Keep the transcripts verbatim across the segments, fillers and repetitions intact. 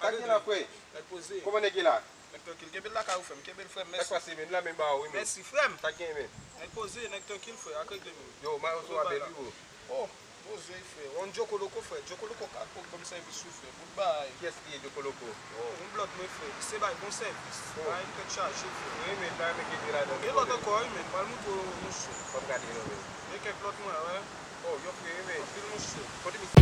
Sa k gen la, frè? Nèg poze. Kòman nèg ye la? Nèg trankil. Kenbe l lakay ou, frè m. Kenbe l, frè m. Sa k pase, men? M la menm ba ou, wi, men. Mèsi, frè m. Sa k gen, men? Nèg poze, nèg trankil, frè. Ak regle, men. Yo, Mayo sou apèl, wi, bro. Oh, poze, frè. On Djoko Loko, frè. Djoko Loko kat pou ban m sèvis, wi, frè. Bout bagay. Kiyès ki ye Djoko Loko? Oh, on blòd, mwen, frè. Se bay bon sèvis. Oh. Bay m tèt chaje, frè. Wi, men, bay m gen de ladan. Gen lòt ankò, wi, men. Pral montre w, monchè. Fò m gade, non, men. Gen kèk lòt, mwen, wè. Oh, yo fre, wi, men. Anpil, monchè. Kote misye?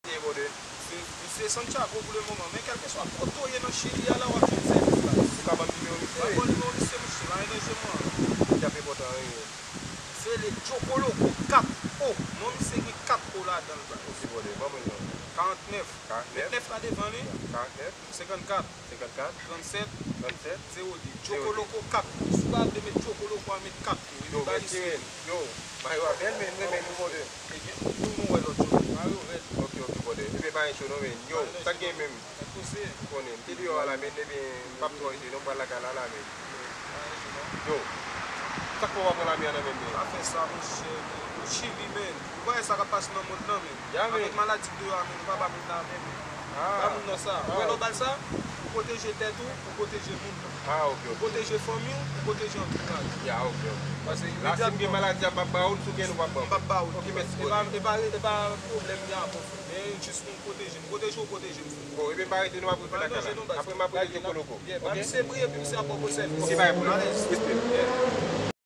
Ye, brother. Se, se Santiago pou le moman, men kèlkeswa kote w ye nan Chili a la, w ap jwenn sèvis la. Ou ka ban m nimewo misye? M ap ba w nimewo misye, monchè, pa gen danje, mwen. Li ap enpòtan, wi. Se le Djoko Loko kat O. Non misye gen kat O ladan l, baz. Ok, brother, ban mwen l non. Karantnèf. Karantnèf. Met nèf la devan li. Karantnèf. Senkannkat. Senkannkat. Trannsèt. Trannsèt. Zewo de. Djoko Loko kat. Si w pa vle met Djoko Loko a, met kat. Yo, mèsi, men. Yo, Mayo a bèl, men, mwen renmen nou, brother. Ebyen, nou, nou wè lòt jou. Mayo rèd. Ok, ok, brother. Ebyen, pa gen cho non, men. Yo, sa k gen menm? Ou konnen, m te deyò a la, men, ebyen, m p ap twò rete non, m pral lakay la, la, men. Yo, sa k fè w pa pran lame a nan men m, men? Pa fè sa, monchè, men. Ou Chili, men. Ou pa wè sa k ap pase nan mond lan, men. Ya, men. Avèk maladi k deyò a, men, ou pa ba moun nan men, men. Ah. Ba moun nan sa. Ou wè lè w ba l sa, ou pwoteje tèt ou, ou pwoteje moun nan. Ah, ok, ok. Ou pwoteje fanmi w, ou pwoteje antouraj ou. Ya, ok, ok. Paske la, si m gen maladi a, m p ap ba ou l, si w gen l, ou p ap ban m. M p ap ba ou l. Ok, mèsi, brother. E pa, e pa, e pa pwoblèm li a, bon, frè. Men jis pou m pwoteje m. Pwoteje w, pwoteje m, frè. Bon, ebyen, pa rete non, m ap rete lakay la. Apre, m ap rele Djoko Loko. Yeah, ba misye briye, epi misye ap ba w bon sèvis. Ok, bay, brother. Alèz. Respè. Yeah.